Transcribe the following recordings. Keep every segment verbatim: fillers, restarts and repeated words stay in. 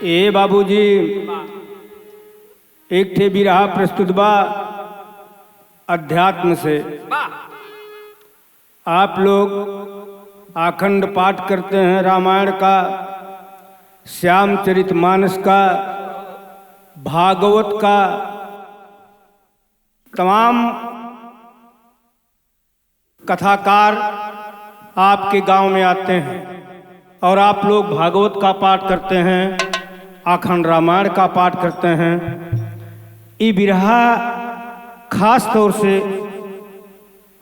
ए बाबूजी, एक ठे बिरहा प्रस्तुत बा अध्यात्म से। वाह। आप लोग आखंड पाठ करते हैं रामायण का, श्यामचरित मानस का, भागवत का, तमाम कथाकार आपके गांव में आते हैं और आप लोग भागवत का पाठ करते हैं, आखंड रामायण का पाठ करते हैं। ई बिरहा खास तौर से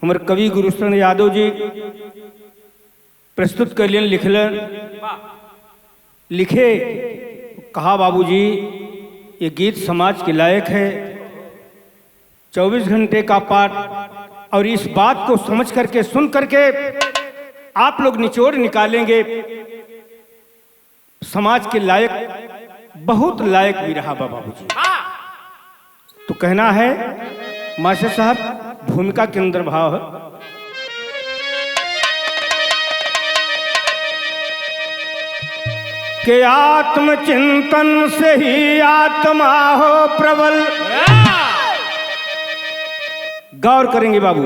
हमर कवि गुरुशरण यादव जी प्रस्तुत कइलेन, लिखलेन। लिखे, कहा, "बाबूजी, ये गीत समाज के लायक है।" चौबीस घंटे का पाठ, और इस बात को समझ करके, सुन करके आप लोग निचोड़ निकालेंगे। समाज के लायक, बहुत लायक बिरहा बा बाबूजी। तो कहना है मास्टर साहब, भूमिका के अंदर भाव है कि आत्मचिंतन से ही आत्मा हो प्रबल। गौर करेंगे बाबू,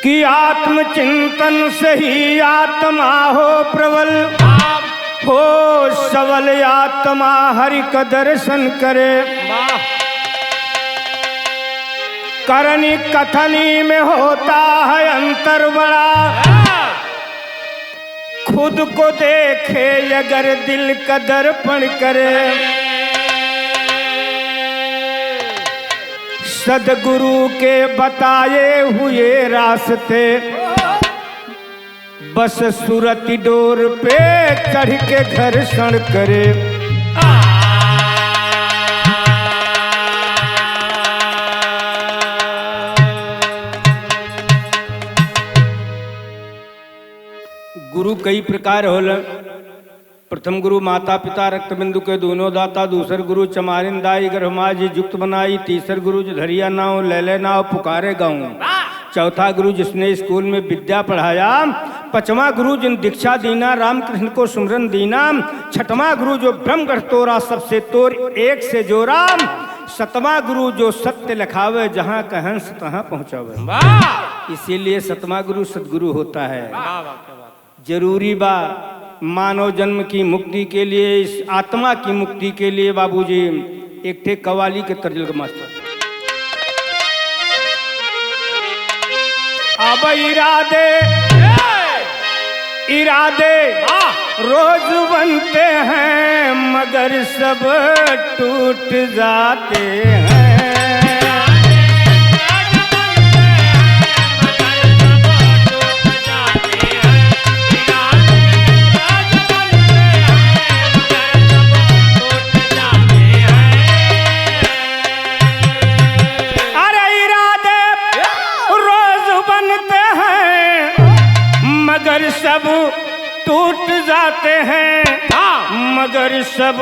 कि आत्मचिंतन से ही आत्मा हो प्रबल, हो सबल आत्मा हरि का दर्शन करे। वाह। करनी कथनी में होता है अंतर बड़ा, खुद को देखे अगर दिल का दर्पण करे। सदगुरु के बताए हुए रास्ते, बस सुरति डोर पे चढ़ के घर्षण करे। गुरु कई प्रकार होलन। प्रथम गुरु माता पिता रक्त बिंदु के दूनो दाता, दूसर गुरु चमारिन दाई गर्भ माँ जी जुक्त बनाई, तीसर गुरु जो धरिया नाव ले ले नाव पुकारे गाँव, चौथा गुरु जिसने स्कूल में विद्या पढ़ाया, पचवा गुरु जिन दीक्षा दीना रामकृष्ण को सुमरन दीना, छठवा गुरु जो ब्रह्म गढ़ तोरा सबसे तोर एक से जोरा, सतवा गुरु जो सत्य लिखावे जहाँ कहन तहाँ पहुँचावे। वाह। इसीलिए सतवा गुरु सदगुरु होता है। वाह, वाह, क्या बात। जरूरी बा मानव जन्म की मुक्ति के लिए, इस आत्मा की मुक्ति के लिए बाबूजी एक ठे कवाली के तर्जुल के मास्टर। अब इरादे, इरादे हाँ। रोज बनते हैं मगर सब टूट जाते हैं। अरे इरादे रोज बनते हैं मगर सब टूट जाते हैं, हाँ। मगर सब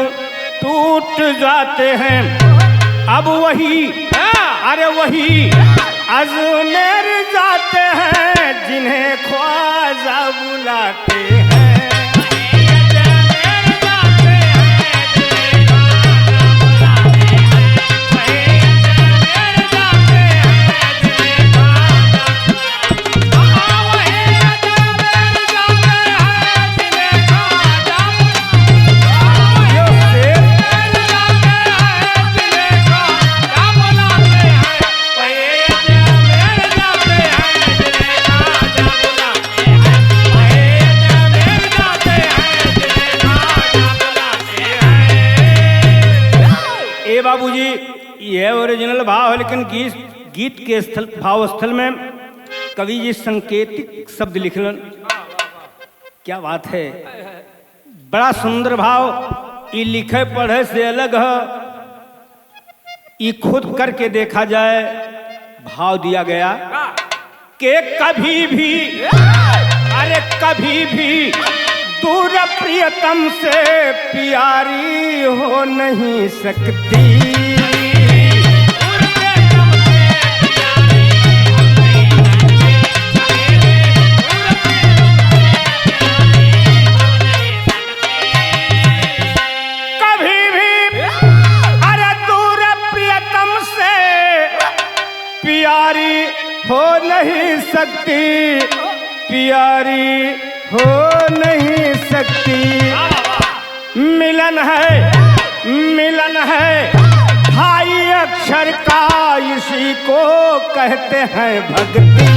टूट जाते हैं। अब वही, हाँ। अरे वही अजमेर जाते हैं जिन्हें ख्वाजा बुलाते हैं। ए बाबूजी, यह ओरिजिनल भाव है, लेकिन गीत, गीत के स्थल, भाव स्थल में कवि जी संकेतिक शब्द लिखलन। क्या बात है, बड़ा सुंदर भाव। ई लिखे पढ़े से अलग है, ई खुद करके देखा जाए, भाव दिया गया कि कभी भी, अरे कभी भी दूर प्रियतम से प्यारी हो नहीं सकती। शक्ति प्यारी हो नहीं सकती। मिलन है, मिलन है ढाई अक्षर का, इसी को कहते हैं भक्ति।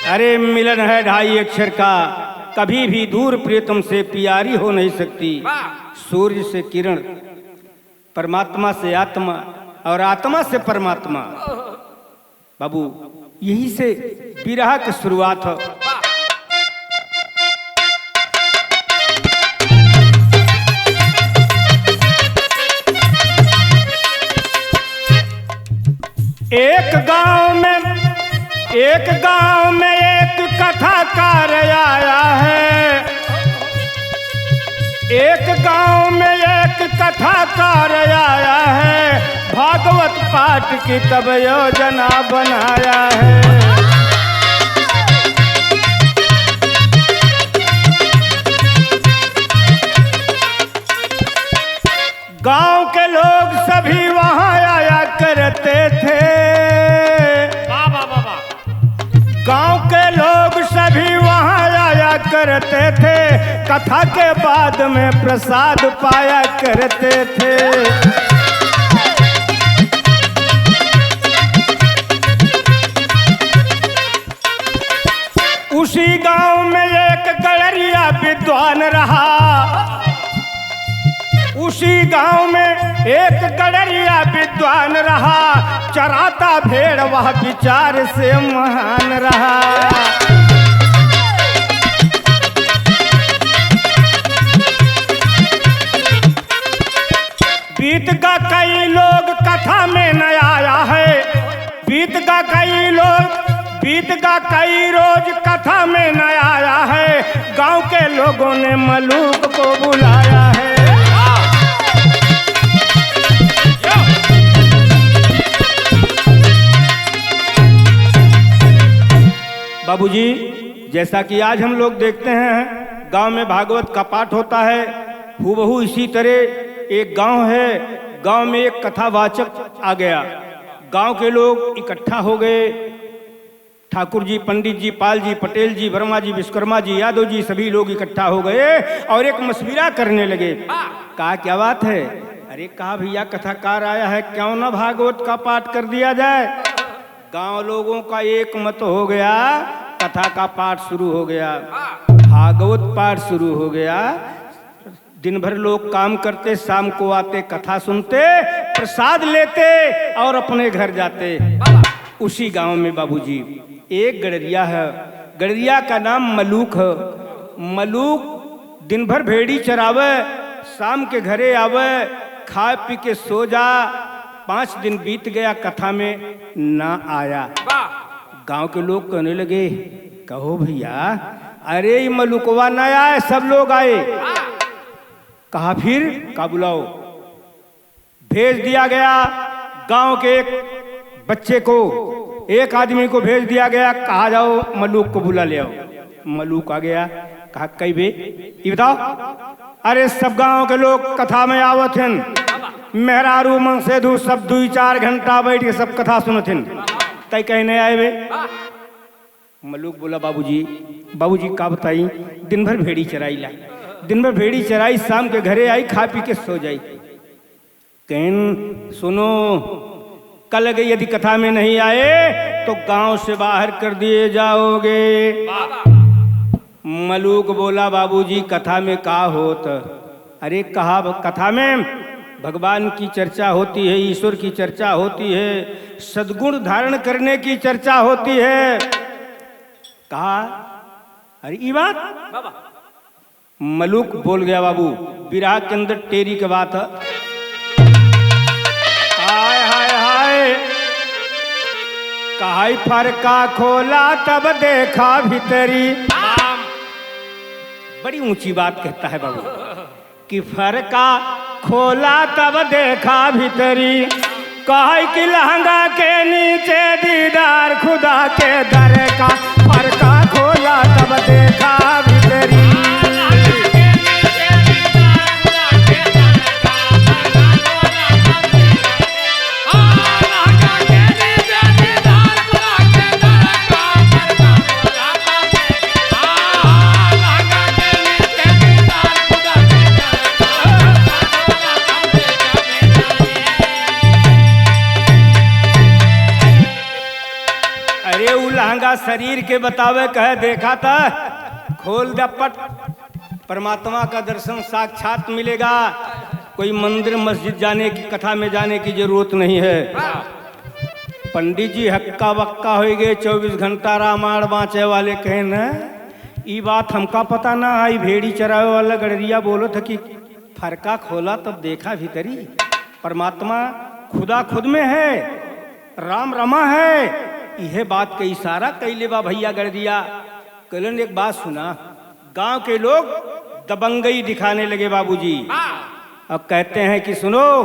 अरे, मिलन है ढाई अक्षर का, कभी भी दूर प्रियतम से प्यारी हो नहीं सकती। वाह। सूर्य से किरण, परमात्मा से आत्मा और आत्मा से परमात्मा। बाबू, यही से विरह के शुरुआत हो। एक गांव में, एक गांव में एक कथाकार आया है। एक गांव में एक कथाकार आया है, भागवत पाठ की तब योजना बनाया है। गांव के लोग सभी वहां आया करते थे। वाह, वाह, वाह, वाह। गांव के लोग सभी वहां आया करते थे, कथा के बाद में प्रसाद पाया करते थे। उसी गांव में एक गड़रिया विद्वान रहा, उसी गांव में एक गड़रिया विद्वान रहा, चराता भेड़ वह विचार से महान रहा। बीत का कई लोग कथा में न आया है, बीत का कई लोग, बीत का कई रोज कथा में न आया है, गांव के लोगों ने मलूक को बुलाया है। बाबूजी, जैसा कि आज हम लोग देखते हैं, गांव में भागवत का पाठ होता है, हूबहू इसी तरह एक गांव है, गांव में एक कथावाचक आ गया। गांव के लोग इकट्ठा हो गए। ठाकुर जी, पंडित जी, पाल जी, पटेल जी, वर्मा जी, विश्वकर्मा जी, यादव जी, सभी लोग इकट्ठा हो गए और एक मशविरा करने लगे। कहा, क्या बात है? अरे, कहा, भैया, कथाकार आया है, क्यों ना भागवत का पाठ कर दिया जाए। गांव लोगों का एक मत हो गया, कथा का पाठ शुरू हो गया, भागवत पाठ शुरू हो गया। दिन भर लोग काम करते, शाम को आते, कथा सुनते, प्रसाद लेते और अपने घर जाते। उसी गांव में बाबूजी एक गड़रिया है, गड़रिया का नाम मलूक है। मलूक दिन भर भेड़ी चरावे, शाम के घरे आवे, खाए पी के सो जा। पाँच दिन बीत गया, कथा में ना आया। वाह। गांव के लोग कहने लगे, "कहो भैया, अरे, ई मलुकवा ना आए, सब लोग आए।" वाह। कहा, "फिर का बुलाओ?" भेज दिया गया गांव के एक बच्चे को, एक आदमी को भेज दिया गया, कहा, "जाओ, मलूक को बुला ले आओ।" मलूक आ गया, कहा, "कई बे, ई बताओ।" अरे, सब गांव के लोग कथा में आवत हन, मेहरारू मनसेधू सब दुई चार घंटा बैठ के सब कथा सुनत हन, तई कहीं नहीं आए बे। मलूक बोला, "बाबूजी, बाबूजी का बताई, दिन भर भेड़ी चराई ला, दिन भर भेड़ी चराई, शाम के घरे आई, खा पी के सो जाई।" कहेन, "सुनो, कल अगर यदि कथा में नहीं आए तो गांव से बाहर कर दिए जाओगे।" मलूक बोला, "बाबूजी, कथा में का होत?" अरे, कहा, "कथा में भगवान की चर्चा होती है, ईश्वर की चर्चा होती है, सद्गुण धारण करने की चर्चा होती है।" कहा, "अरे, ई बात?" मलूक बोल गया, "बाबू, बिरहा के अंदर टेरी के बात है।" हाय, हाय, हाय। आई फरका खोला तब देखा भीतरी। बड़ी ऊंची बात कहता है बाबू कि फरका खोला तब देखा भीतरी। कहे कि लहंगा के नीचे दीदार खुदा के दर का। फरका खोला तब देखा भीतरी। अरे उ लहंगा शरीर के बतावे, कहे देखा था, खोल दे पट। परमात्मा का दर्शन साक्षात मिलेगा। कोई मंदिर मस्जिद जाने की, कथा में जाने की जरूरत नहीं है। पंडित जी हक्का बक्का होइ गए, चउबीस घंटा रामायण बाँचे वाले कहे न, ई बात हमका पता ना है। भेड़ी चरावे वाला गड़रिया बोलत है कि फरका खोला तब देखा भीतरी। परमात्मा खुदा खुद में है, राम रमा है। इहे बात के इशारा कइले बा भइया गड़रिया। कहलन एक बात सुना, गांव के लोग दबंगई दिखाने लगे बाबूजी। हाँ। अब कहते हैं कि सुनो,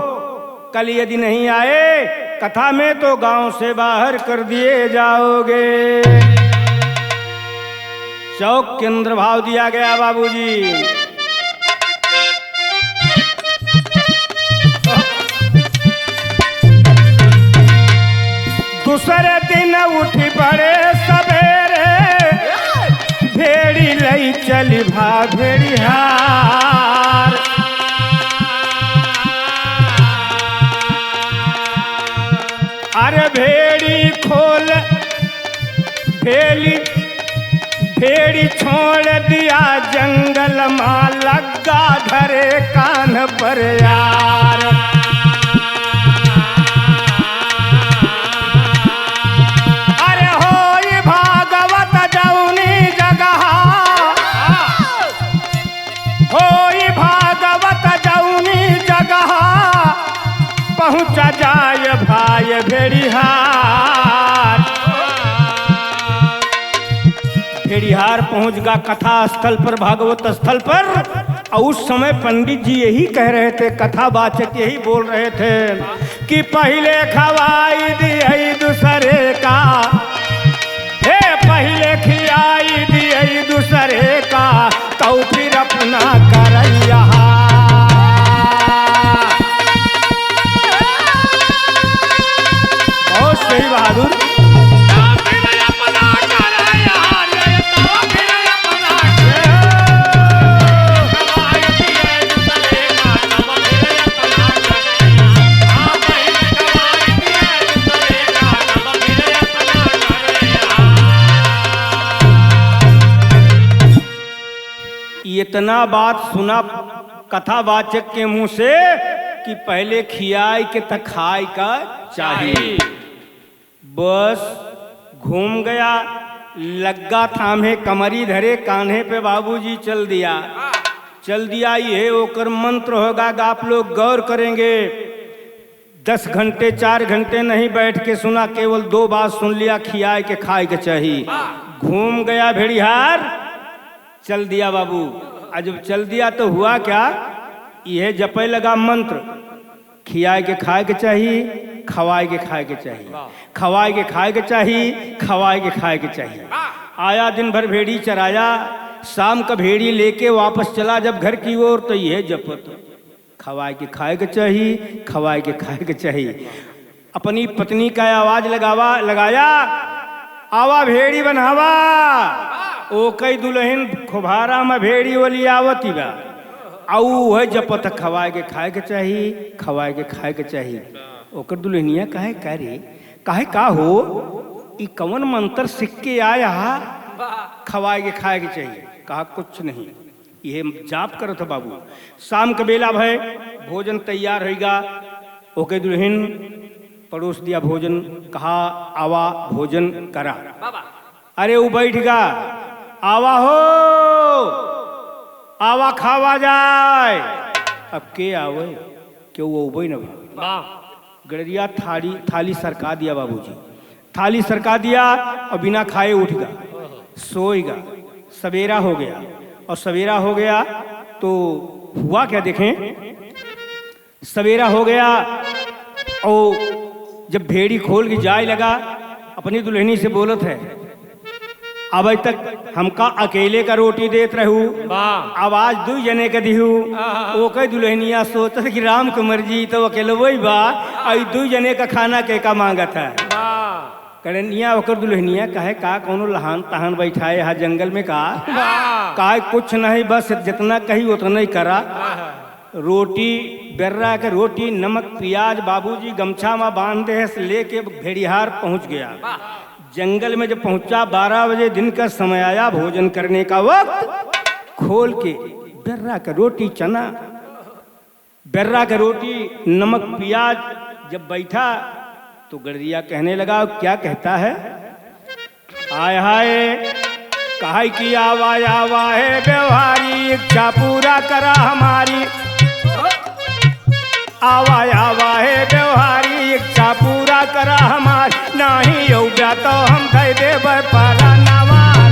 कल यदि नहीं आए कथा में तो गांव से बाहर कर दिए जाओगे। चौक केंद्र भाव दिया गया बाबूजी। दूसरे दिन उठी बड़े सबेरे, भेड़ी लई चली भा भेड़िहार। अरे भेड़ी खोल, भेली, भेड़ी छोड़ दिया जंगल मा, लग्गा धरे कान पर यार। अरे होई भागवत जौनी जगहा, होई भागवत जौनी जगहा, पहुँच जाय भाय भेड़िहार। भेड़िहार पहुँच गा कथा स्थल पर, भागवत स्थल पर। और उस समय पंडित जी यही कह रहे थे, कथावाचक यही बोल रहे थे कि पहिले खवाई दिए दूसरे का, हे पहिले खियाई दिए दूसरे का, तौ फिर अपना करैया। बहुत सही बहादुर। इतना बात सुना कथावाचक के मुंह से कि पहिले खियाई के त खाई का चाही। बस घूम गया, लग्गा थामे कमरी धरे कान्हे पे बाबूजी चल दिया। चल दिया, ये ओकर मंत्र होगा, आप लोग गौर करेंगे। दस घंटे, चार घंटे नहीं बैठ के सुना, केवल दो बात सुन लिया, खियाए के खाए के चाही। घूम गया भेड़िहार, चल दिया बाबू। आ जब चल दिया तो हुआ क्या? यह जपे लगा मंत्र, खियाए के खाए के चाही, खवाए के खाए के चाही, खवाए के खाए के चाही, खवाए के खाए के चाही। आया दिन भर भेड़ी चराया, शाम का भेड़ी लेके वापस चला जब घर की ओर, तो यह जपत खवाए के खाए के चाही, खवाए के खाए के चाही। अपनी पत्नी का आवाज लगावा, लगाया, "आवा भेड़ी बन्हावा।" ओ कई दुलहिन खोभारा में भेड़ी वाली आवती बा। आऊ है जपत, "खवाए के खाए के चाही, खवाए के खाए के चाही।" ओकर दुलहिनिया कहे, "का रे, काहे का हो? ई कवन मंत्र सीख के आया हा? खवाए के खाए के चाही।" कहा, "कुछ नहीं।" इहे जाप करत ह बाबू। शाम के बेला भय, भोजन तैयार होइगा। ओके दुलहिन परोस दिया भोजन, कहा, "आवा भोजन करा।" बाबा। अरे उ बैठ गा, "आवा हो, आवा खावा जाए।" अब के आवे, केहू अउबे न भा। वाह। गड़रिया थाली, थाली सरका दिया बाबूजी। थाली सरका दिया और बिना खाए उठ गा, सोई गा। सवेरा हो गया, और सवेरा हो गया तो हुआ क्या, देखें, सवेरा हो गया और जब भेड़ी खोल के जाए लगा, अपनी दुल्हनी से बोलत है, "अब आज तक हमका अकेले का रोटी देत रहू, वाह। अब आज दुई जने का दिहू।" आहा। ओके दुल्हनिया सोचत कि राम के मर्जी तो अकेले वही बा, और दुई जने का खाना के का मांगत है। वाह। कड़निया ओकर दुल्हनिया कहे, "का कौनो लहान तहान बैठाए हा जंगल में का?" वाह। "का कुछ नहीं, बस जितना कही उतना ही करा।" वाह। रोटी बेर्रा के रोटी, नमक, प्याज बाबूजी गमछा में बांध दे से लेके भेड़िहार पहुंच गया। वाह। जंगल में जब पहुंचा, बारह बजे दिन का समय आया, भोजन करने का वक्त, खोल के बेर्रा के रोटी, चना, बेर्रा के रोटी, नमक, प्याज जब बैठा तो गड़रिया कहने लगा, क्या कहता है? हाय हाय, कहे कि आवा आवा है व्यवहारी, इच्छा पूरा करा हमारी। आवा आवा है व्यवहारी, इच्छा पूरा करा हमारी। नाही अउबा तो हम दे देबै परनवा ना।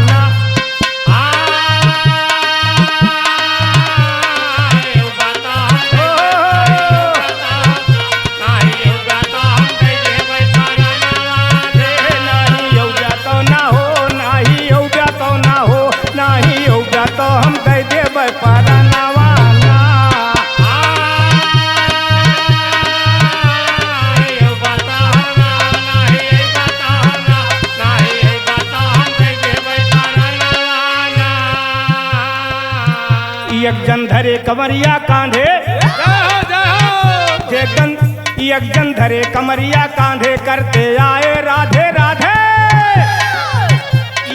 एक जन धरे कमरिया कांधे, जय हो, जय हो। एक जन, एक जन धरे कमरिया कांधे, करते आए राधे राधे।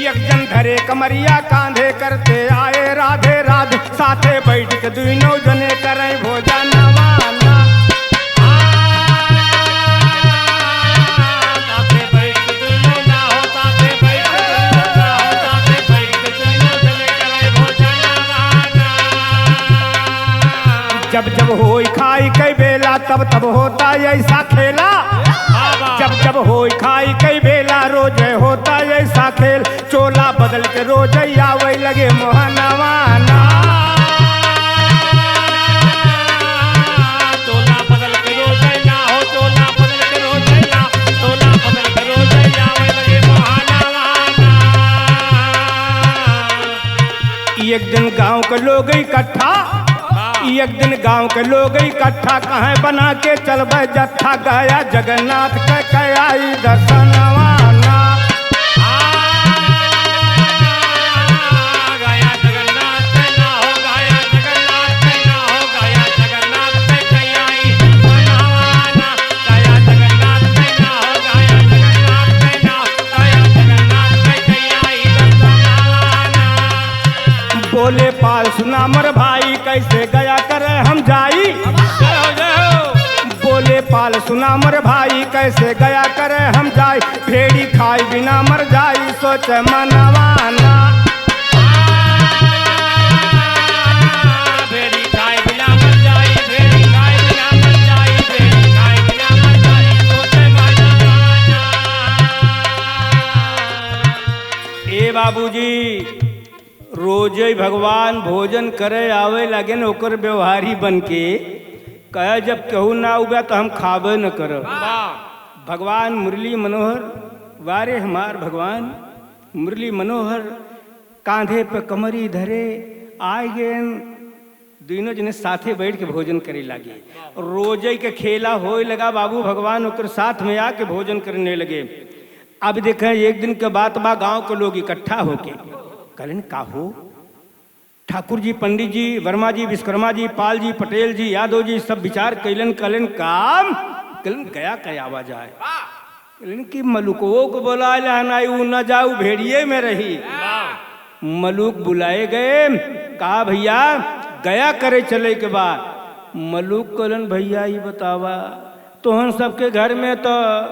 एक जन धरे कमरिया कांधे, करते आए राधे राधे। साथे बैठ के दुइनो जने करै भोजनवा ना। जब जब होई खाई कई बेला, तब तब होता ऐसा खेला। जब जब होई खाई कई बेला, रोज होता ऐसा खेल। चोला बदल के रोज आवै लगे मोहनवा ना। चोला बदल के रोज ना हो, चोला बदल के रोज ना, चोला बदल के रोज आवै लगे मोहनवा ना। एक दिन गांव के लोग इकट्ठा, एक दिन गांव के लोग इकट्ठा, कहे बना के चलबै जत्था, गया जगन्नाथ के कयाई दर्शनवा ना। बोले पाल सुना मोर भाई, कैसे गया करे हम जाई। जय हो, जय हो। बोले पाल सुना मोर भाई, कैसे गया करे हम जाई। भेड़ी खाई बिना मर जाई, सोच मनवा ना। भेड़ी खाई बिना मर जाई, भेड़ी खाई बिना मर जाई, भेड़ी खाई बिना मर जाई, सोच मनवा ना। ए बाबूजी, रोजै भगवान भोजन करे आवै लागेन, ओकर व्यवहारी बन के कहे, "जब केहू ना उबा तो हम खाबे न करब।" वाह। भगवान मुरली मनोहर, वारे हमार भगवान मुरली मनोहर, कांधे पे कमरी धरे आए गेन, दुइनो जने साथे बैठ के भोजन करे लागे। रोजै के खेला होए लगा, बाबू भगवान ओकर साथ में आके भोजन करने लगे। अब देखें, एक दिन के बात बा, गांव के लोग इकट्ठा होके कहलेन, "का हो ठाकुर जी, पंडित जी, वर्मा जी, विश्वकर्मा जी, पाल जी, पटेल जी, यादव जी, सब विचार कैलन, कहलेन, काम कैलन, गया कै आवा जाए।" कहलेन कि मलुकवो को बोलाए ला नाई, ऊ न जाऊ, भेड़िए में रही। मलुक बुलाए गए, "का भैया, गया करे चले के बाद?" मलुक कहलन, "भैया, ई बतावा, तोहन सबके घर में तो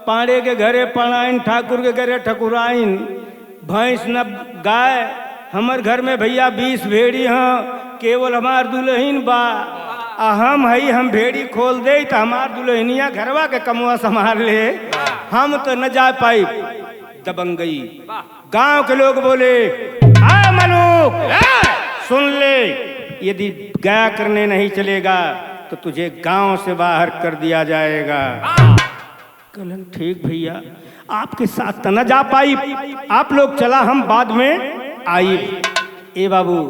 पांड़े के घरे पांड़ाइन, ठाकुर के घरे ठकुराइन, भैंस न गाय, हमर घर में भैया बीस भेड़ी हैं, केवल हमार दुलहिन बा, आ हम हई, हम भेड़ी खोल देई त हमार दुलहिनिया घरवा के कमवा संभाल ले।" हम तो न जा पाई दबंगई। गांव के लोग बोले, "आ मलूक, सुन ले, यदि गया करने नहीं चलेगा तो तुझे गांव से बाहर कर दिया जाएगा।" कहलन, "ठीक भैया, आपके साथ त न जा पाई, आप लोग चला, हम बाद में आई।" ए बाबू,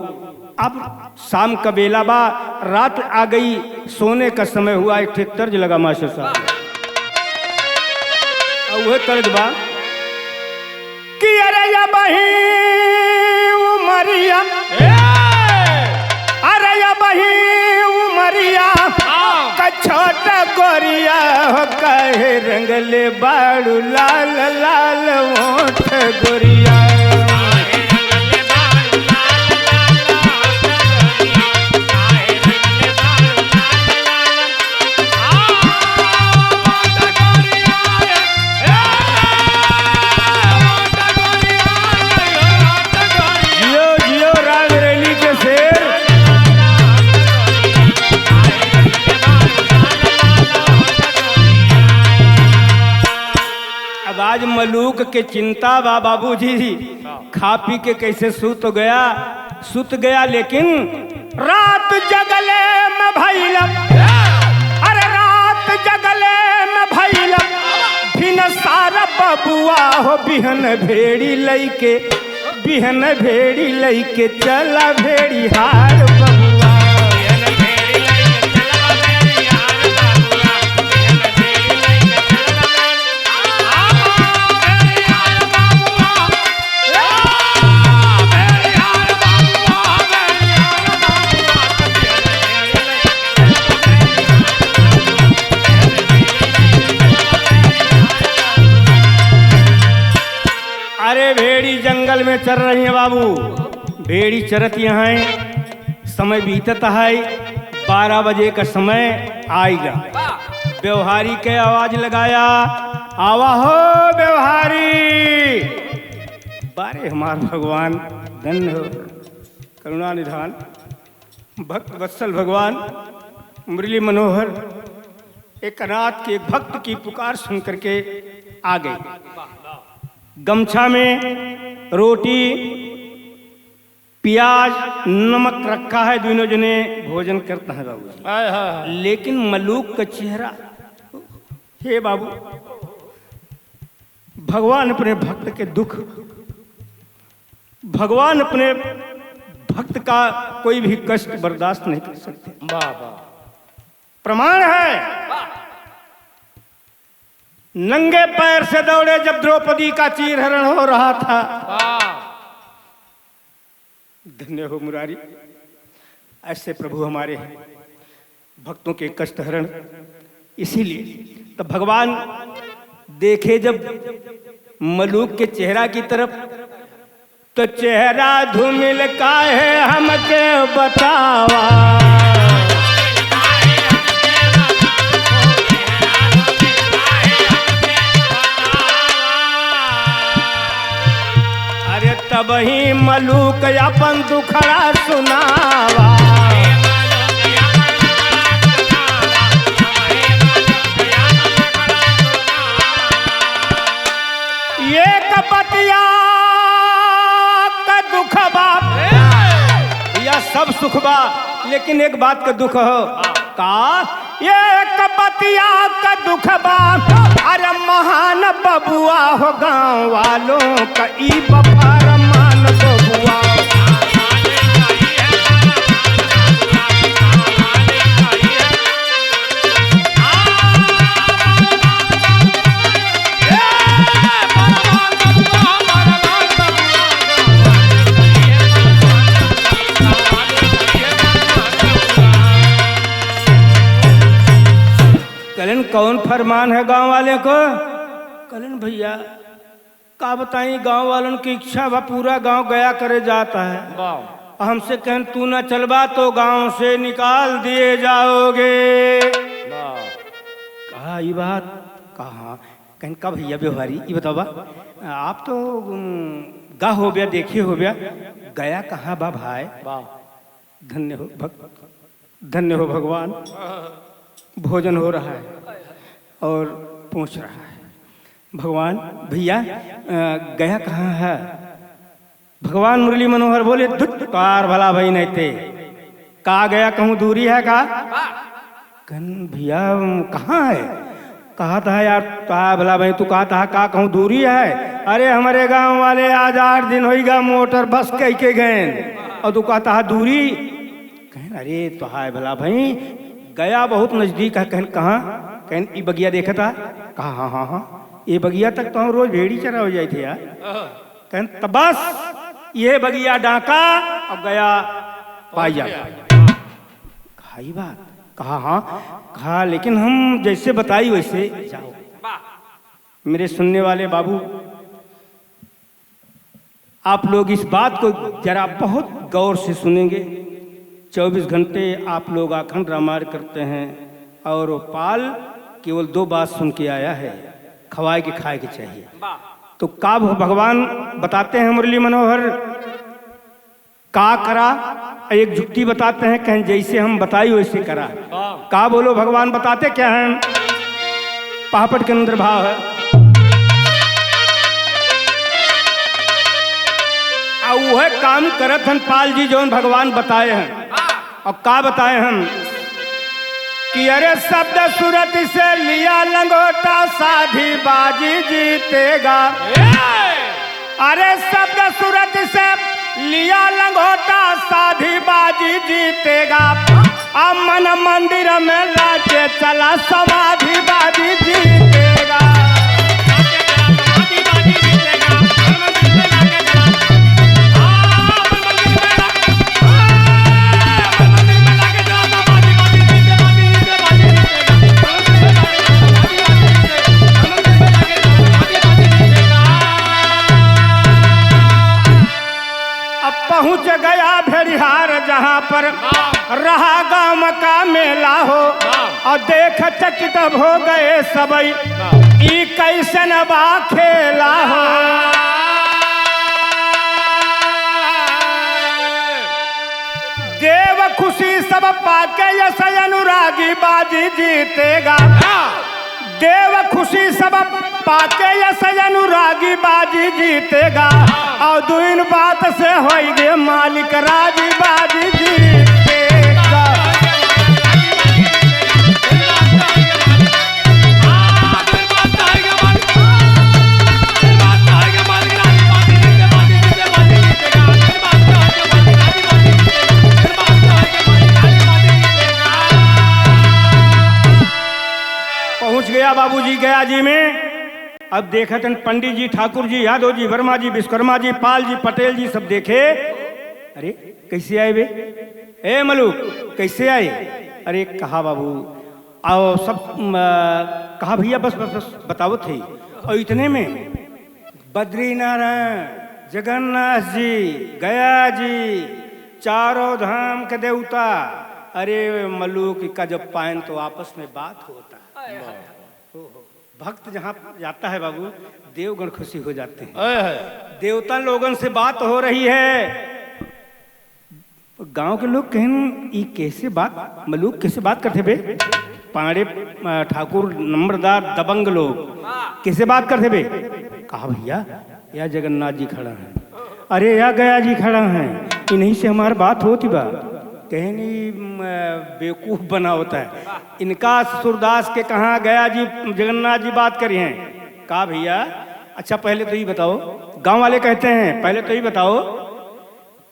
अब शाम का बेला बा, रात आ गई, सोने का समय हुआ। एक ठे तर्ज लगा मास्टर साहब, और वह तर्ज बा कि अरे या बही उमरिया, अरे या बही उमरिया, हाँ। का छोट गोरिया हो, काहे रंगले बाड़ू लाल लाल ओठ गोरिया। जियो, जियो, रायबरेली के शेर। अब आज मलूक के चिंता बा बाबूजी, खा पी के कैसे सूत गया, सूत गया, लेकिन रात जगले में भइल, अरे रात जगले में भइल, भिनसार बबुआ हो बिहन भेड़ी लइके, बिहन भेड़ी लइके चला भेड़िहार बबुआ। अरे भेड़ी जंगल में चर रही है बाबू, भेड़ी चरत यहाँ है, समय बीतत है, बारह बजे का समय आइगा। व्यवहारी के आवाज लगाया, "आवा हो व्यवहारी।" बारे हमार भगवान, धन्य हो, करुणा निधान, भक्त वत्सल भगवान, मुरली मनोहर, एक अनाथ के, एक भक्त की पुकार सुन करके आ गए। गमछा में रोटी, प्याज, नमक रखा है, दोनों जने भोजन करता है बाबूजी। हाय, हाय, हाय। लेकिन मलूक का चेहरा, हे बाबू, भगवान अपने भक्त के दुख, भगवान अपने भक्त का कोई भी कष्ट बर्दाश्त नहीं कर सकते। वाह, वाह। प्रमाण है, नंगे पैर से दौड़े जब द्रौपदी का चीरहरण हो रहा था। वाह। धन्य हो मुरारी, ऐसे प्रभु हमारे हैं, भक्तों के कष्ट हरण। इसीलिए तो भगवान देखे जब मलूक के चेहरा की तरफ, तो चेहरा धूमिल काहे हमके बतावा। अरे तबही मलूक अपन दुखड़ा सुनावा। एक बतिया का दुख बा, या सब सुख बा, लेकिन एक बात का दुख हो। का? एक बतिया का दुख बा, अरे महान बबुआ हो, गाँव वालों का ई बा फरमान बबुआ। कहलन, "कौन फरमान है गांव वाले को?" कहलन, "भैया, का बताई, गांव वालन की इच्छा बा, पूरा गांव गया करे जाता है। वाह। हमसे कहन, 'तू ना चलबा तो गांव से निकाल दिए जाओगे।'" वाह। कहा, "ई बात कहा?" कहन, "का भैया व्यवहारी, ई बतावा, आप तो, उम, गा हो गया, देखे हो गया, गया कहाँ बा भाई?" वाह। धन्य हो भक्त, धन्य हो भगवान। भोजन हो रहा है और पहुँच रहा है। भगवान, भइया, अ, गया कहाँ है? भगवान मुरली मनोहर बोले, "धुत, तोहार भला भई नहीं ते। का गया कहूँ दूरी है का?" कहन, "भइया, कहाँ है?" कहत है, "यार, तोहार भला भई, तू कहत है का कहूँ दूरी है? अरे, हमरे गाँव वाले आज आठ दिन होइगा मोटर बस कइ के गएन, अउर तू कहत है दूरी?" कहन, "अरे, तोहार भला भई, गया बहुत नजदीक है।" कहन, "कहाँ?" कहन, "ई बगिया देखत है?" कहा, "हाँ, हाँ, हाँ, ये बगिया तक तो हम रोज भेड़ी चरावे जाइत है यार।" कहन, "त बस, ये बगिया डाका अउर गया पाई जा।" कहा, "ई बात?" कहा, "हाँ।" कहा, "लेकिन हम जैसे बताई वैसे जाओ।" मेरे सुनने वाले बाबू, आप लोग इस बात को जरा बहुत गौर से सुनेंगे। चउबीस घंटे आप लोग आखंड रामायण करते हैं और वो पाल केवल दो बात सुन के आया है, खवाए के खाए के चाहिए। तो का भ-, भगवान बताते हैं मुरली मनोहर, का करा, एक जुक्ति बताते हैं, कहें जैसे हम बताई वैसे करा। का बोलो भगवान बताते क्या हैं? पहापट के अंदर भाव है। आ उहे काम करत हन पाल जी जौन भगवान बताए हैं। और का बताए हम कि अरे शब्द सूरत से लिया लंगोटा साधी बाजी जीतेगा। अरे शब्द सूरत से लिया लंगोटा साधी बाजी जीतेगा। अब मन मंदिर में लाके चला समाधि बाजी जीतेगा। अब पहुँच गया भेड़िहार जहाँ पर रहा गाँव का मेला हो, और देख चकित हो गए सबई, ई कैसन बा खेला हो। देव खुशी सब पाके यस अनुरागी बाजी जीतेगा। देव खुशी सब पाके यस अनुरागी बाजी जीतेगा। और दुइन बात से होइगे मालिक राजी बाजी जीतेगा। पहुँच गया बाबूजी गया जी में। अब देखत हन पंडित जी, ठाकुर जी, यादव जी, वर्मा जी, विश्वकर्मा जी, पाल जी, पटेल जी सब देखे। अरे कैसे आए बे? ए मलुक, कैसे आए? अरे कहा बाबू, आओ सब, म, कहा भइया बस, बस, बस बतावत है। और इतने में बद्रीनारायण, जगन्नाथ जी, गया जी, चारों धाम के देवता, अरे मलुक का जब पाएन तो आपस में बात होता। भक्त जहाँ जाता है बाबू, देवगण खुशी हो जाते हैं। देवता लोगन से बात हो रही है। गांव के लोग कहेन, "ई कैसे बात, मलुक कैसे बात करते बे?" पांड़े, अ, ठाकुर, नंबरदार, दबंग लोग कैसे बात करते बे? कहा, "भइया, या जगन्नाथ जी खड़ा हैं, अरे या गया जी खड़ा हैं, इन्हीं से हमार बात होती बा।" कहेन, "ई, म, बेवकूफ बनावत है, इनका सूरदास के कहाँ गया जी, जगन्नाथ जी बात करी हैं?" कहा, "भइया, अच्छा पहले तो ई बताओ," गांव वाले कहते हैं, "पहले तो ई बताओ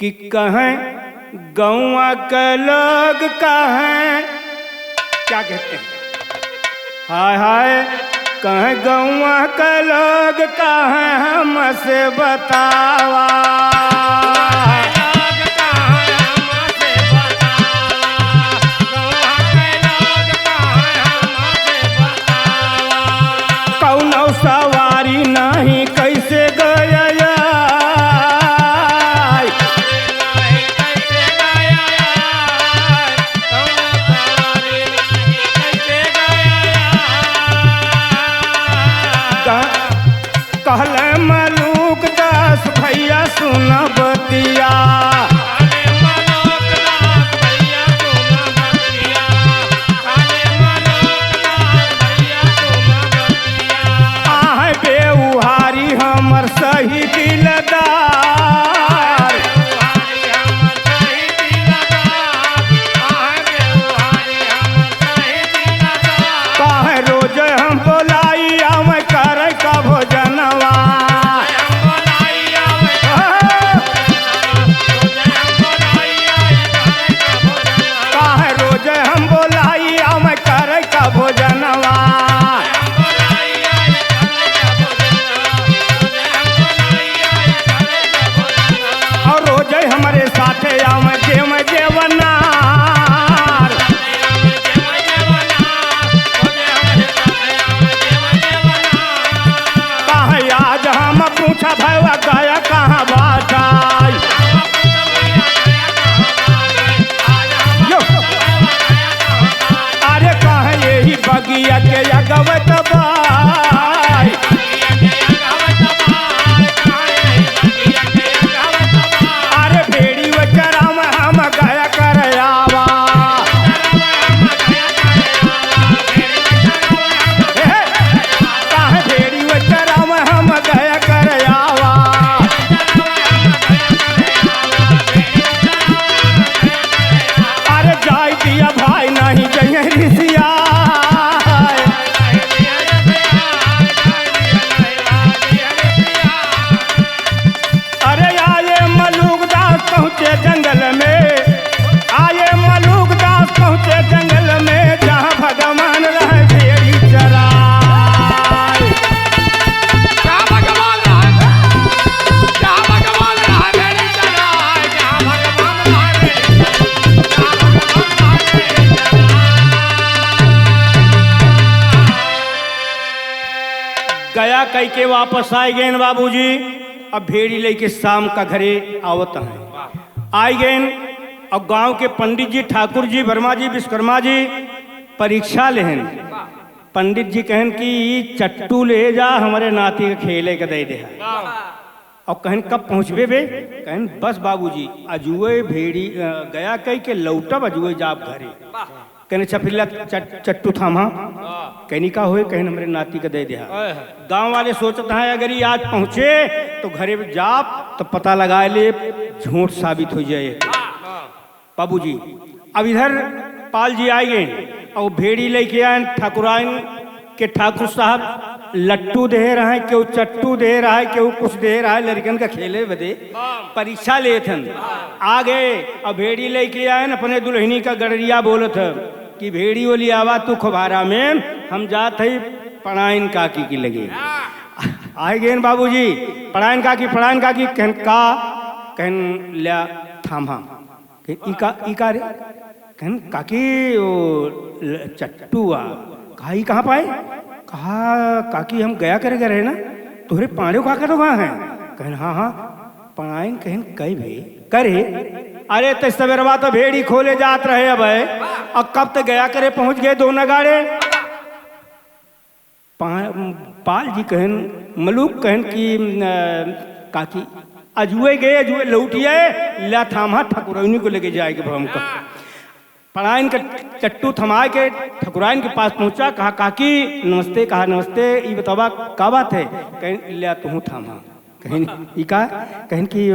कि कहें गौवा के लोग कहें, क्या कहते हैं? हाय हाय, कहें गौवा के लोग कहें हमसे बतावा।" कौनो सवारी नहीं कैसे गया? कह-, कहले मलूक दास भइया सुन बतिया। कई के वापस आइ गएन बाबूजी। अब भेड़ी लइके शाम का घरे आवत हैं। आइ गएन, अब गाँव के पंडित जी, ठाकुर जी, वर्मा जी, विश्वकर्मा जी परीक्षा लेहन। पंडित जी कहन कि ई चट्टू ले जा, हमरे नाती के खेले के दे दे। और कहन, "कब पहुँचबे बे?" कहन, "बस बाबूजी, अजुए भेड़ी, अ, गया कई के लौटब, अजुए जाब घरे।" कहन, "अच्छा फिर ला चट-, चट्टू थामा।" कहनी, "का होए?" कहन, "हमरे नाती के दे दे।" गाँव वाले सोचत हैं, अगर ये आज पहुँचे तो घरे जाब तो पता लगा ले, झूठ साबित होइ जाए। बाबूजी, अब इधर पाल जी आइ गएन और भेड़ी लइके आएन, ठाकुराइन के ठाकुर साहब लट्टू देहे रहैं, केहू चट्टू देहे रहैं, केहू कुछ देहे रहैं, लड़िकन का खेले बदे परीक्षा लेत हन। आ गए और भेड़ी लइके आएन, अपने दुलहिनी का गड़रिया बोलत ह कि, "भेड़ी ओली आवा तू खोभारा में, हम जात हई पड़ाइन काकी के लगे।" आइ गएन बाबूजी, "पड़ाइन काकी, पड़ाइन काकी।" कहन, "का?" कहन, "ल्या थामा।" कहन, "ई का, ई का रे?" कहन, "काकी, ओ ल-, चट्टू आ।" कहा, "ई कहाँ पाए?" कहा, "काकी, हम गया करे गए रहे ना, तोहरे पाड़े काका तो कहाँ हैं?" कहन, "हाँ, हाँ।" पड़ाइन कहन, "कई भे, करे?" "अरे, ते सवेरवा तो भेड़ी खोले जात रहे अब, और कब ते गया करे पहुँच गए दो नगाड़े?" पा-, पाल जी कहन, मलुक कहन कि, "अ, काकी, अजुए गए, अजुए लौटिए, ला थामा ठकुरैनी को लेके जाए के भा हमका।" पड़ाइन का चट्टू थमाए के ठकुराइन के पास पहुँचा, कहा, "काकी, नमस्ते।" कहा, "नमस्ते, ई बतावा, का बात है?" कहन, "ल्या तुहूँ थामा।" कहन, "ई का?" कहन कि, "अ,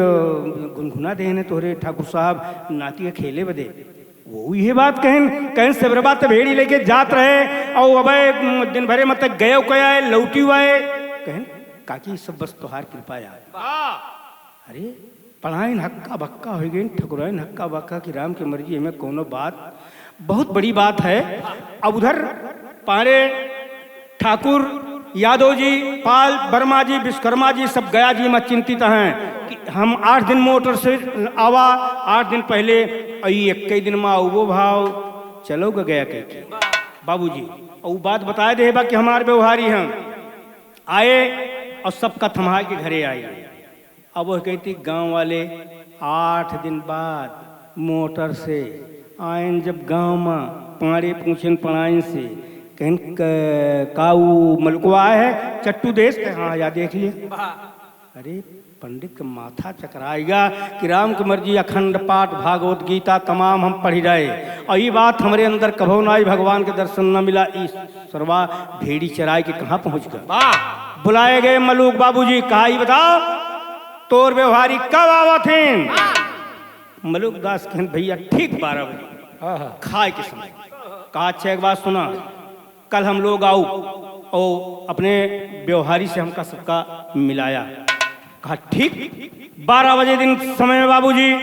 गुनगुना देहन तोहरे ठाकुर साहब नाती के खेले बदे।" वो इहे बात कहन, कहन, "सवेरवा त भेड़ी लेके जात रहे, और अबे, उम, दिन भरे में तक गयो कया है, लौटी हुआ है।" कहन, "काकी, सब बस तोहार कृपा यार।" अरे, पड़ाइन हक्का बक्का होइ गइन, ठकुराइन हक्का बक्का कि राम के मर्जी, एमे कौनो बात, बहुत बड़ी बात है। अब उधर पारे ठाकुर, यादव जी, पाल, वर्मा जी, विश्वकर्मा जी सब गया जी में चिंतित हैं कि हम आठ दिन मोटर से आवा, आठ दिन पहले, अई एक्के दिन में आउबो भाव, चलो ग गया कह के। बाबूजी, और बात बताए दे बा कि हमार व्यवहारी हैं। आए और सबका थमाए के घरे आए। अब वह कहती, गाँव वाले आठ दिन बाद मोटर से आएन, जब गाँव मा पाड़े पूछेन पड़ाइन से, कहन, "क-, का ऊ मलुकवा आए है चट्टू देश के?" "हाँ, या देख लिए।" अरे, पंडित का माथा चकराइगा कि राम की मर्जी, अखंड पाठ, भागवत गीता तमाम हम पढ़ी रहे, और ई बात हमरे अंदर कभो ना आई, भगवान के दर्शन न मिला, ई सरवा भेड़ी चराई के कहाँ पहुँच गए? वाह। बुलाए गए मलूक बाबूजी, कहा, "ई बताओ, तोर व्यवहारी कब आवत हैं?" मलूक दास कहन, "भैया, ठीक बारह बजे, हाँ, हाँ। खाए के समय।" कहा, "अच्छा, एक बात सुना, कल हम लोग आऊ और अपने व्यवहारी से हमका सबका मिलाया।" कहा, "ठीक।" बारह बजे दिन समय में बाबूजी,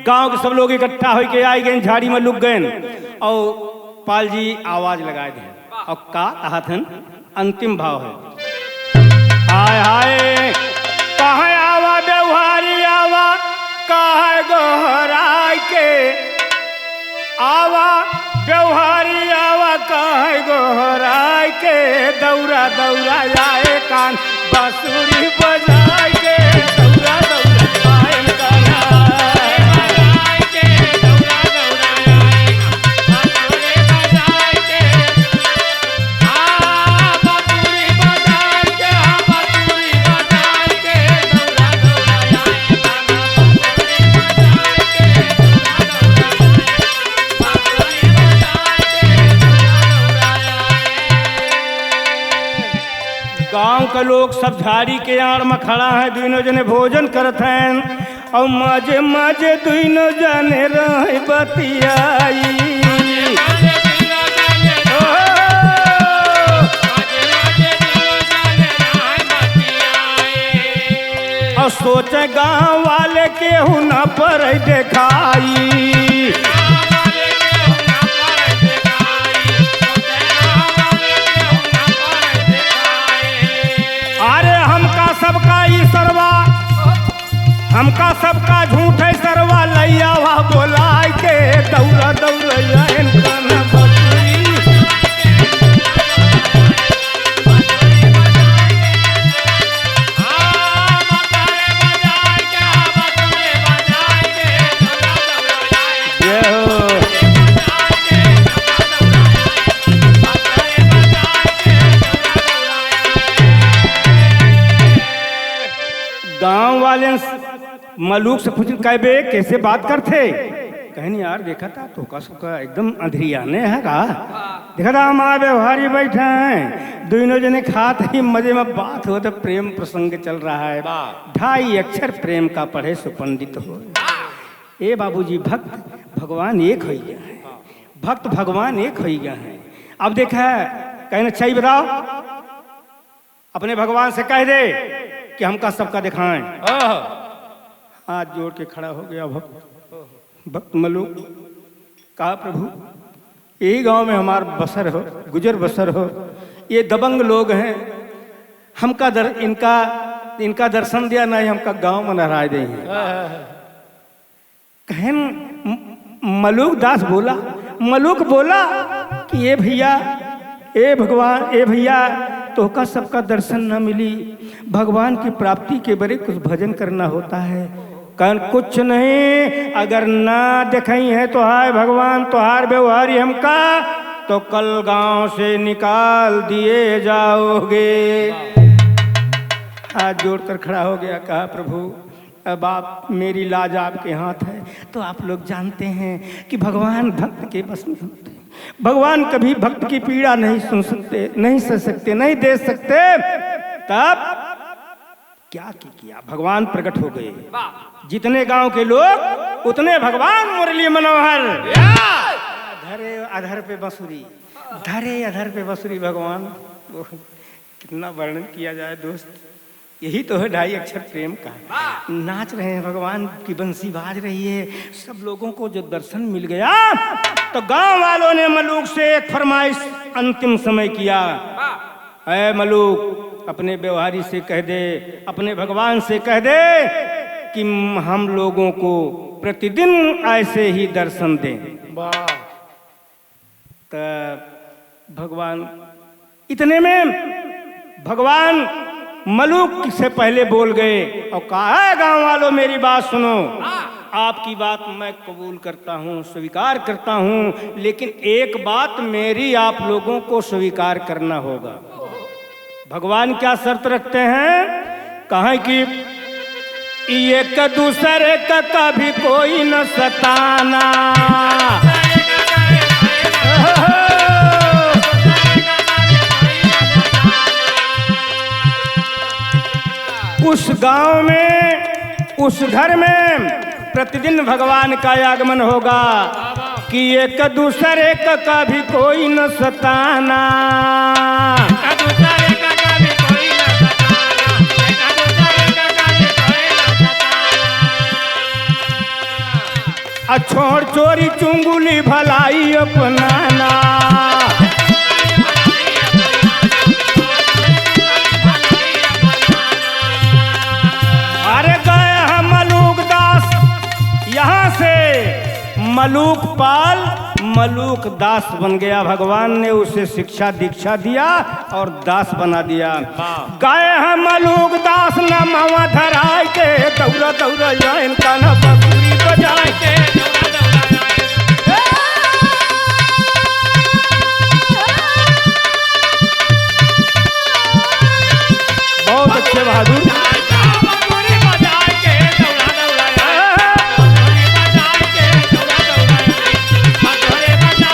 गांव के सब लोग इकट्ठा होके आए गए, झाड़ी में लुक गए और पाल जी आवाज लगाए दे। और का कहत हन, अंतिम भाव है। हाय हाय, कहाँ आवा व्यवहारी आवा, कहाँ गोहराय के आवा व्यवहारी आवा, कहाँ गोहराय के दौरा दौरा आए कान बांसुरी बजाय के दौरा दौरा आए कान। गांव के लोग सब झाड़ी के आड़ में खड़ा है, दुनों जने भोजन करत हैं। और मजे मजे दुइनो जने रहे बतियाई। ओ, और सोचे गांव वाले केहू न पर देखाई। अरे हमका सबका ई सरवा, हमका सबका झूठे सरवा लैयावा बोलाय के दौरा दौरा आयन कन बकरी। मलूक से पूछिन, "काहे बे, कैसे बात करथे?" कहिन, "यार, देखा था, तोहका सबका एकदम अंधरियाने है का? देखा था, हमार व्यवहारी बैठा है, दुइनो जने खात ही मजे में बात होत है, प्रेम प्रसंग चल रहा है। वाह। ढाई अक्षर प्रेम का पढ़े सो पंडित हो।" ए बाबूजी, भक्त भगवान एक होइ गया है, भक्त भगवान एक होइ गया है। अब देखा, कहिन, "अच्छा, ई बताओ, अपने भगवान से कह दे कि हमका सबका दिखाएं।" आह। हाथ जोड़ के खड़ा हो गया भक्त। भक्त मलूक कहा, "प्रभु, यही गांव में हमार बसर हो, गुजर बसर हो, ये दबंग लोग हैं, हमका दर-, इनका, इनका दर्शन दिया, नहीं हमका गांव में नहराए देंगे।" आह। कहिन, म-, मलूक दास बोला, मलूक बोला कि ए भइया, ए भगवान, ए भइया, तोहका सबका दर्शन न मिली, भगवान की प्राप्ति के बरे कुछ भजन करना होता है। कहिन, "कुछ नहीं, अगर ना दिखाई है तोहार भगवान, तोहार व्यवहारी हमका, तो कल गांव से निकाल दिए जाओगे।" हाथ जोड़कर खड़ा हो गया, कहा, "प्रभु, अब आप, मेरी लाज आपके हाथ है।" तो आप लोग जानते हैं कि भगवान भक्त के बस में होते हैं। भगवान कभी भक्त की पीड़ा नहीं सुन सकते, नहीं सह सकते, नहीं दे सकते। तब क्या की किया, भगवान प्रकट हो गए। वाह। जितने गांव के लोग, उतने भगवान मुरली मनोहर। या। धरे अधर पे बंसुरी, धरे अधर पे बंसुरी भगवान। कितना वर्णन किया जाए दोस्त, यही तो है ढाई अक्षर प्रेम का। वाह! नाच रहे हैं, भगवान की बंसी बाज रही है, सब लोगों को जो दर्शन मिल गया, तो गांव वालों ने मलूक से एक फरमाइश अंतिम समय किया। वाह! "ऐ मलूक, अपने व्यवहारी से कह दे, अपने भगवान से कह दे कि हम लोगों को प्रतिदिन ऐसे ही दर्शन दें।" वाह! त भगवान, इतने में भगवान मलूक से पहले बोल गए और कहा, "है गांव वालों, मेरी बात सुनो। आपकी बात मैं कबूल करता हूं, स्वीकार करता हूं, लेकिन एक बात मेरी आप लोगों को स्वीकार करना होगा।" भगवान क्या शर्त रखते हैं? कहा कि एक दूसरे का कभी कोई न सताना। उस गांव में, उस घर में प्रतिदिन भगवान का आगमन होगा कि एक दूसरे का कभी कोई न सताना। आ छोड़ चोरी चुंगुली भलाई अपनाना। अरे गए हैं मलूक दास यहाँ से, मलूक पाल मलूक दास बन गया। भगवान ने उसे शिक्षा दीक्षा दिया और दास बना दिया। वाह। गए हैं मलूक दास नमवा धराय के, दौरा दौरा आयन कान्हा बांसुरी बजाय के। बहुत अच्छे बहादुर।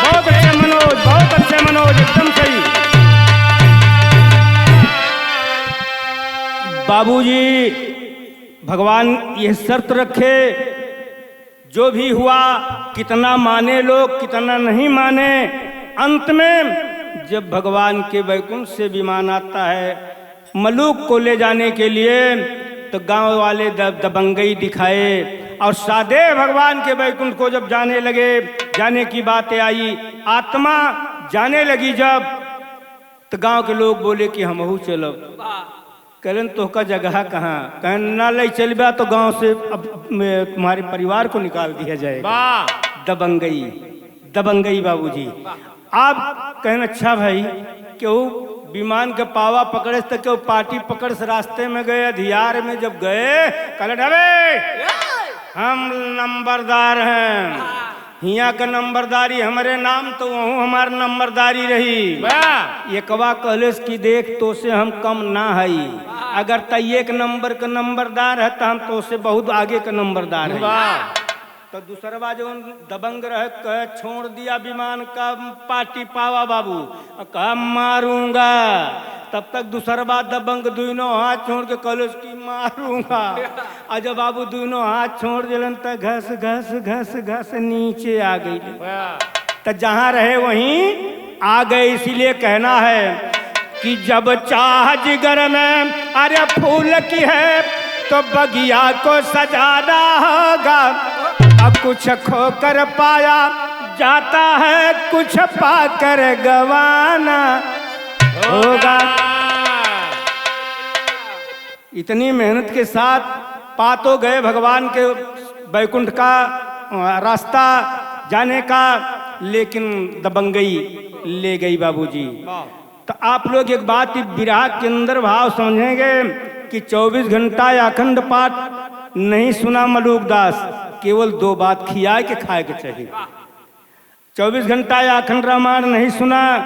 बहुत अच्छे मनोज, बहुत अच्छे मनोज, एकदम सही। बाबूजी, भगवान ये शर्त रखे, जो भी हुआ, कितना माने लोग, कितना नहीं माने, अंत में जब भगवान के बैकुंठ से विमान आता है मलूक को ले जाने के लिए, तो गांव वाले द-, दबंगई दिखाए और सादे भगवान के बैकुंठ को जब जाने लगे, जाने की बातें आई, आत्मा जाने लगी जब, तो गांव के लोग बोले कि हमहू चलब। कहलन, "तोहका जगह कहाँ?" कहन, "ना ले चलबा तो गांव से अब, अब मैं, तुम्हारे परिवार को निकाल दिया जाएगा।" वाह! दबंगई, दबंगई बाबूजी। वाह! आप कहन, "अच्छा भाई, केहू विमान के पावा पकड़े त केहू पाटी पकड़े, रास्ते में गए, अधियार में जब गए, कहले, 'अबे, हम नंबरदार हैं।' हियाँ क नंबरदारी हमरे नाम, तो वहूँ हमार नंबरदारी रही। वाह! एकवा कहलेस कि देख, तोसे हम कम ना हई। अगर तै एक नंबर का नंबरदार है, तो हम तोसे बहुत आगे का नंबरदार है। वाह। तो दूसरवा जौन दबंग रहे, कहे, "छोड़ दिया विमान का पाटी पावा बाबू।" और कहा, "मारूंगा।" तब तक दूसरवा दबंग दुइनो हाथ छोड़ के कहलस कि, "मारूंगा।" और जब बाबू दुइनो हाथ छोड़ दिलन, तो घस घस घस घस नीचे आ गई। वाह। तो जहाँ रहे वहीं आ गए। इसीलिए कहना है कि जब चाह जिगर में अरे फूल की है, तो बगिया को सजाना होगा। अब कुछ खोकर पाया जाता है, कुछ पाकर गंवाना होगा। इतनी मेहनत के साथ पा तो गए भगवान के बैकुंठ का, अ, रास्ता जाने का, लेकिन दबंगई ले गई बाबूजी। वाह। तो आप लोग एक बात, इस बिरहा के अंदर भाव समझेंगे कि चउबीस घंटा या अखंड पाठ नहीं सुना मलूक दास, केवल दो बात खियाए के खाए के चाहिए। चउबीस घंटा या अखंड रामायण नहीं सुना,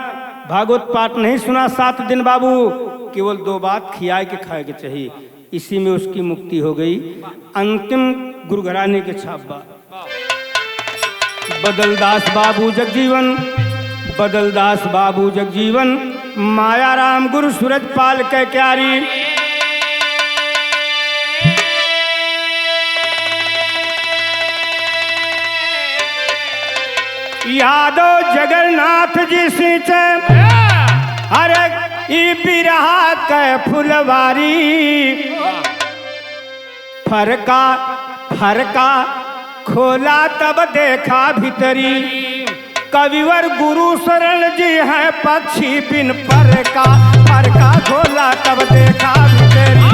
भागवत पाठ नहीं सुना सात दिन बाबू, केवल दो बात खियाए के खाए के चाहिए, इसी में उसकी मुक्ति हो गई। अंतिम गुरु घराने के छाप बा। बदलदास बाबू जगजीवन, बदलदास बाबू जगजीवन, मायाराम गुरु सूरजपाल के क्यारी। यादव जगन्नाथ जी सींचे, अरे ई बिरहा के फुलवारी। फरका, फरका, खोला तब देखा भीतरी। कविवर गुरु शरण जी हैं पक्षी बिन पर का, पर का खोला तब देखा भीतरी।